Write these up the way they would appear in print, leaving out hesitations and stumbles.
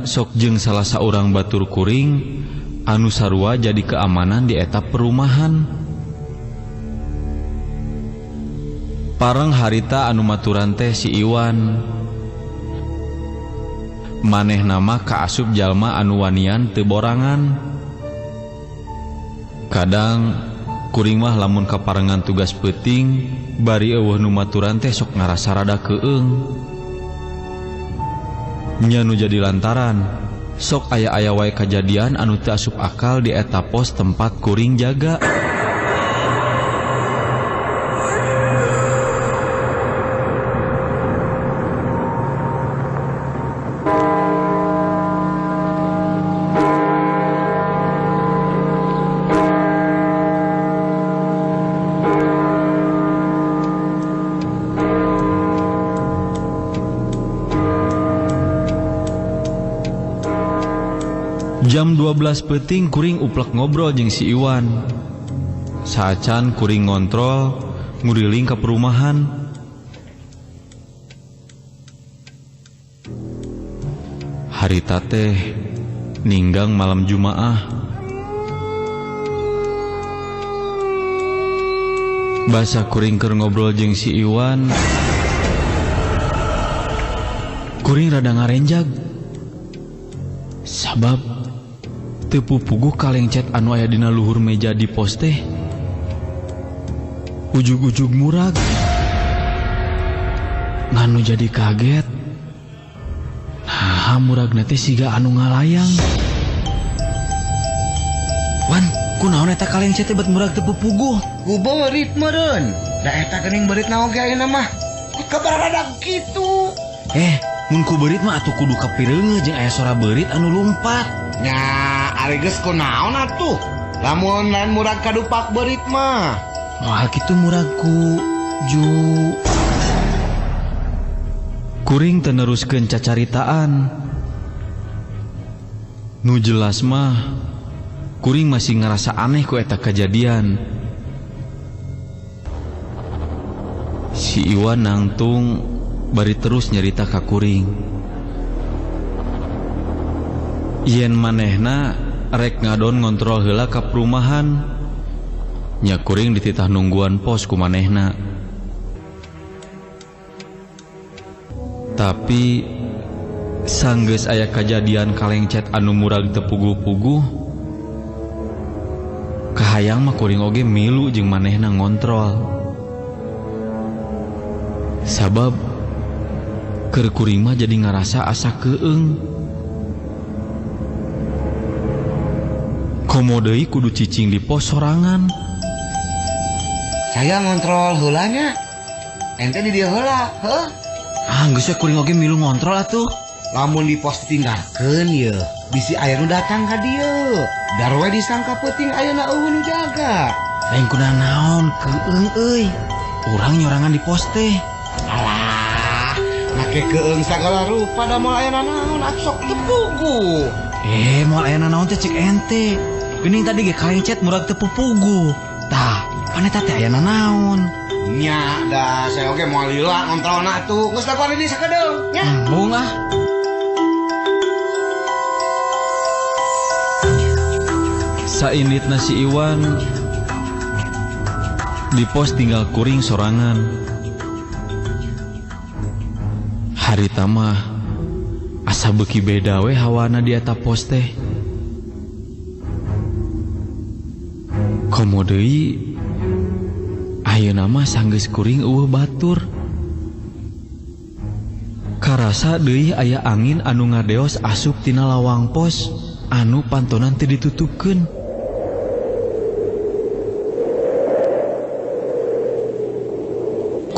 sok jeung salah saurang batur kuring anu sarua jadi keamanan di eta perumahan. Pareng harita anu maturan teh si Iwan. Maneh nama kaasup jalma anu wanian teu borangan. Kadang kuring mah lamun kaparengan tugas peuting bari eueuh nu maturan teh sok ngarasa rada keung. Nya nu jadi lantaran sok aya-aya wae kajadian anu teu asup akal di eta pos tempat kuring jaga. Jam 12 peuting kuring uplek ngobrol jeung si Iwan. Saacan kuring ngontrol nguriling ka perumahan. Harita teh ninggang malam Jumaah. Basa kuring keur ngobrol jeung si Iwan, kuring rada ngarenjag. Sabab teu pupuguh kalengcet anu aya dina luhur meja di pos teh ujug-ujug murag. Nganu jadi kaget. Nah, muragna teh siga anu ngalayang. Wan, kunaon eta kalengcet teh bet murag teu pupuguh? Ku beurit meureun. Da eta geuning beurit naon ge ayeuna mah. Kabar rada kitu. Mun ku beurit mah atuh kudu kapireungeut jeung aya sora beurit anu lumpat. Nya, ari geus kunaon atuh? Lamun lain murag kadupak beurit mah. Moal kitu murag ku ju. Kuring teu neruskeun cacaritaan. Nu jelas mah kuring masih ngerasa aneh ku eta kejadian. Si Iwan nangtung bari terus nyerita ka kuring. Yen manehna rek ngadon ngontrol heula ka perumahan. Nya kuring dititah nungguan pos ku manehna. Tapi sanggeus aya kajadian kalengcet anu murag teu puguh-puguh, kahayang mah kuring oge milu jeung manehna ngontrol. Sabab keur kuring mah jadi ngarasa asa keung. Komo deui kudu cicing di pos sorangan. Saya ngontrol heula nya. Ente di dieu heula, heuh. Ah, geus we kuring oge milu ngontrol atuh. Lamun di pos ditinggalkeun ye, bisi aya nu datang ka dieu. Dar we disangka peuting ayeuna eueuh nu jaga. Lain kunanaon keung euy. Urang nyorangan di pos teh. Alah, make keung sagala rupa da moal aya nanaon atuh sok teu puguh. Moal aya nanaon teh cek ente. Geuning tadi ge kalengcet murag teu pupuguh. Tah, pan eta teh aya nanaon. Nya da saya oge moal lila ngontrolna atuh. Geus lakuan di sakedeung nya. Embung ah. Sainditna si Iwan di pos tinggal kuring sorangan. Harita mah asa beuki beda we hawana di eta pos teh. Komo deui ayeuna mah sanggeus kuring eueuh batur. Karasa deui aya angin anu ngadeos asup tina lawang pos anu pantonan teu ditutupkeun.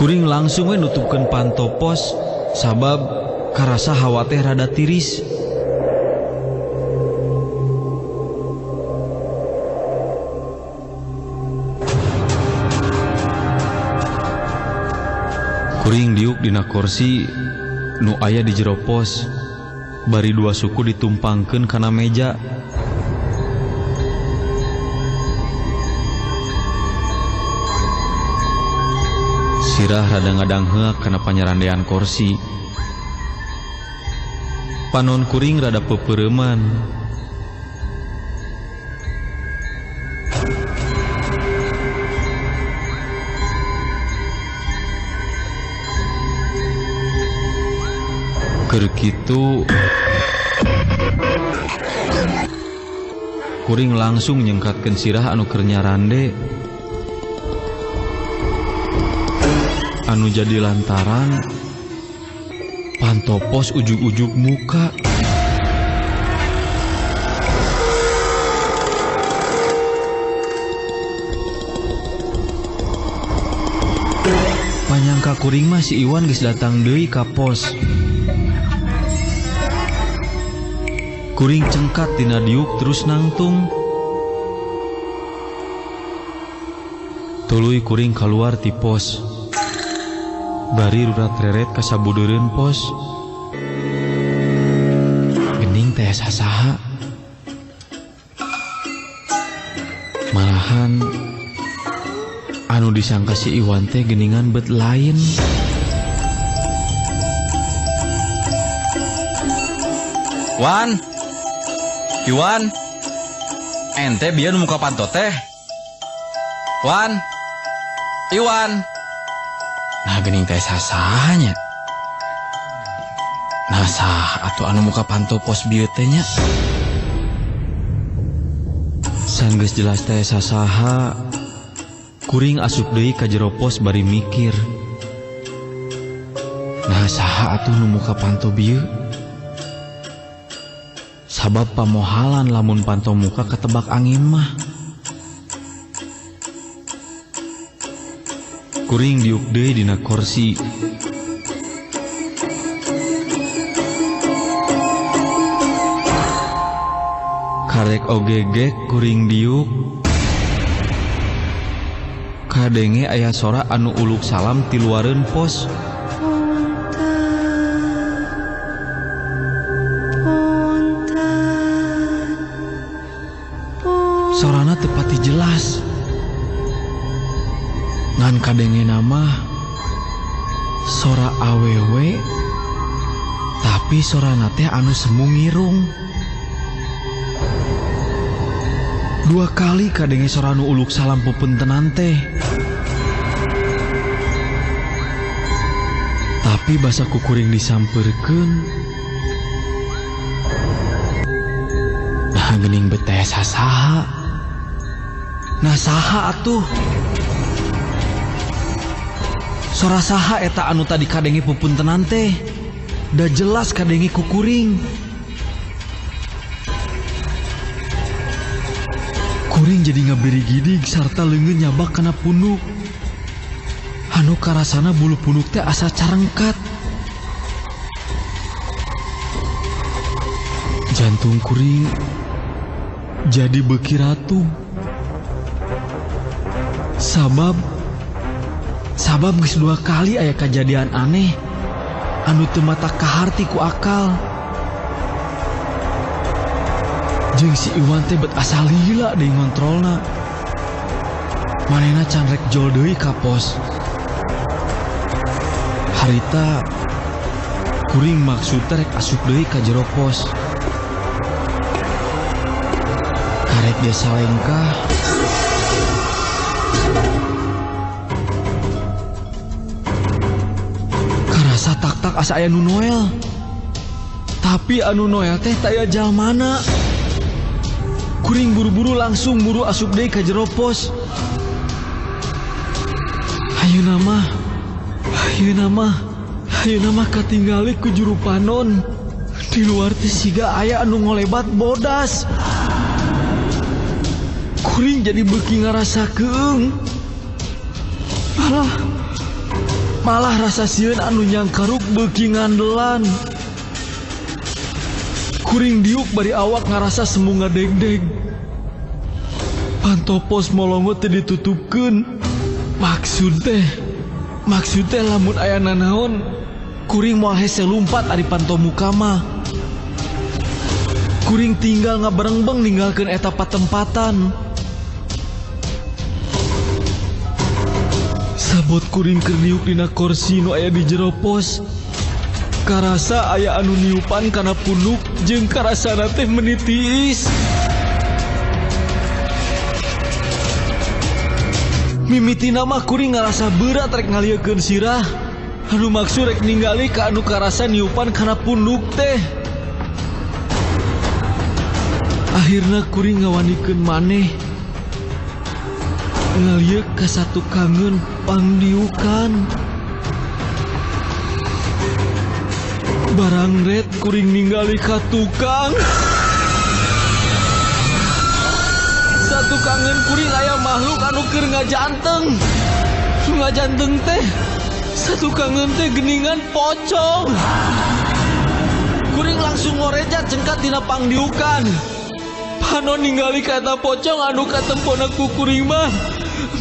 Kuring langsung we nutupkeun panto pos sabab karasa hawa teh rada tiris. Kuring diuk dina kursi nu aya di jero pos, bari dua suku ditumpangkeun kana meja. Sirah rada ngadangheak kana panyarandean kursi. Panon kuring rada pepereuman. Keur kitu kuring langsung nyengkatkeun sirah anu keur nyarande. Anu jadi lantaran pantopos ujug-ujug muka. Panyangka kuring mah si Iwan geus datang deui ka pos. Kuring cengkat tina diuk terus nangtung. Tuluy kuring kaluar ti pos. Bari rurat reret ka sabudeureun pos. Gening teh sasaha. Malahan anu disangka si Iwan teh geningan bet lain. Wan, Iwan, ente bieu nu muka panto teh. Wan, Iwan. Nah gening teh sasahanya. Nah sah atuh anu muka panto pos bieu teh nya. Sanggeus jelas teh sasaha, kuring asup deui ka jero pos bari mikir. Nah saha atuh nu muka panto bieu? Sabab pamohalan lamun panto muka ketebak angin mah. Kuring diuk deui dina korsi. Karek ogegek kuring diuk. Kadenge aya sora anu uluk salam ti luareun pos. Sorana teu pati jelas. Ngan kadenge nama sora awewe, tapi sorana teh anu semu ngirung. Dua kali kadenge sora anu uluk salam pupuntenan teh. Tapi basa kukuring disampeurkeun. Nah geuning beteh sasaha. Nah saha atuh? Sora saha eta anu tadi kadenge pupuntenan teh? Da jelas kadenge kukuring. Kuring jadi ngabirigidig sarta leungeun nyabak kana punuk. Anu karasana bulu punuk teh asa carengkat. Jantung kuring jadi beuki ratu. Sabab geus dua kali aya kajadian aneh anu teu mata kaharti ku akal. Jeung si Iwan teh bet asa lila deui ngontrolna. Manehna can rek jol deui ka pos. Harita kuring maksud teh rek asup deui ka jero pos. Karek dia salengkah. Karasa tak-tak asa aya nu Noel. Tapi anu Noel teh taya jalmana. Kuring buru-buru langsung buru asup deui ka jero pos. Ayeuna mah katinggali ku juru panon. Di luar teh siga aya anu ngolebat bodas. Kuring jadi beuki ngarasa keung. Malah rasa sieun anu nyangkaruk beuki ngandelan. Kuring diuk bari awak ngarasa semu ngadegdeg. Pantopos molongo teh ditutupkeun. Maksud teh lamun aya nanaon, kuring moal hese lumpat ari panto muka mah. Kuring tinggal ngabarengbeng ninggalkeun eta patempatan. Sabot kuring keur diuk dina korsi nu aya di jero pos. Karasa aya anu niupan kana punuk jeung karasana teh meuni tiis. Mimitina mah kuring ngarasa berat rek ngaliekeun sirah. Anu maksud rek ningali ka anu karasa niupan kana punuk teh. Akhirna kuring ngawanikeun maneh. Ngalieuk ka satu kangen pangdiukan. Barang red kuring ningali ka tukang. Satu kangen kuring aya makhluk anu keur ngajanteng. Ngajanteng teh satu kangen teh geningan pocong. Kuring langsung ngorejat cengkat dina pangdiukan. Panon ningali ka eta pocong anu katempona ku kuring mah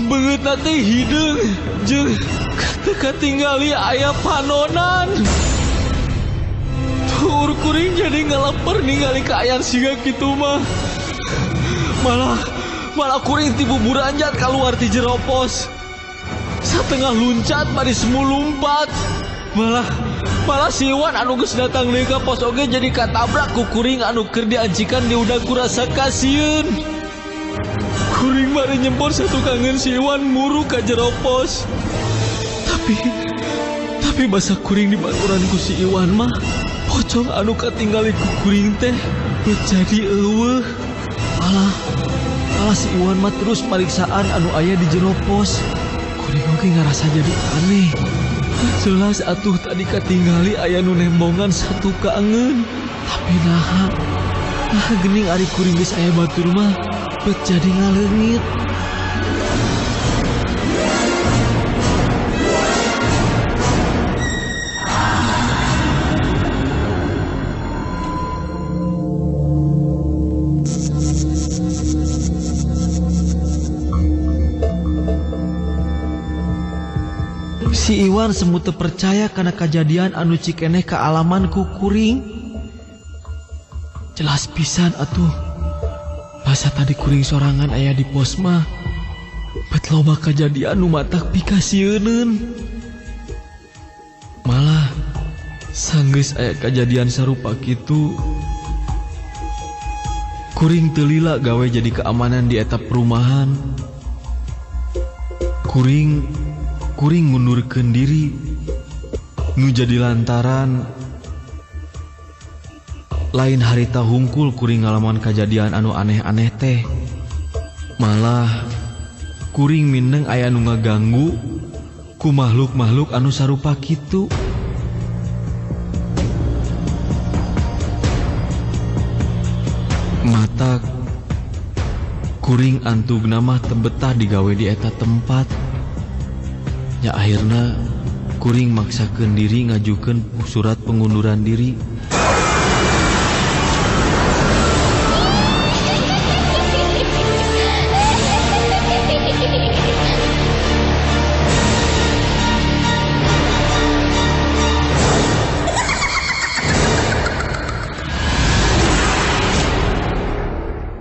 beungeutna teh hideung jeung katingali aya panonan. Tuur kuring jadi ngaleper ningali kaayaan siga kitu mah. Malah kuring ti buburanjat kaluar ti jero pos. Satengah luncat bari semu lumpat. Malah si Iwan anu geus datang deui ka pos oge jadi katabrak ku kuring anu keur diancikan diudag ku rasa kasieun. Kuring bari nyempor satu kangen si Iwan muru ka jero pos. Tapi basa kuring dibaturan ku si Iwan mah pocong anu katinggali ku kuring teh jadi eueuh. Malah si Iwan mah terus pariksaan anu aya di jero pos. Kuring oge ngarasa jadi aneh. Jelas atuh tadi katingali aya nu nembongan satu kangen. Tapi naha geuning ari kuring geus aya batur mah bet jadi ngaleungit. Si Iwan semu teu percaya kana kajadian anu cikeneh kaalaman ku kuring. Jelas pisan atuh. Masa tadi kuring sorangan aya di pos mah. Bet loba kajadian nu matak pikasieuneun. Malah sanggeus aya kajadian sarupa kitu. Kuring teu lila gawe jadi keamanan di eta perumahan. Kuring ngundurkeun diri nu jadi lantaran lain harita hungkul kuring ngalaman kajadian anu aneh-aneh teh. Malah kuring mindeng aya nu ngaganggu ku makhluk-makhluk anu sarupa kitu. Matak kuring antugna mah teu betah digawe di eta tempat. Ya akhirna kuring maksakeun diri ngajukeun surat pengunduran diri.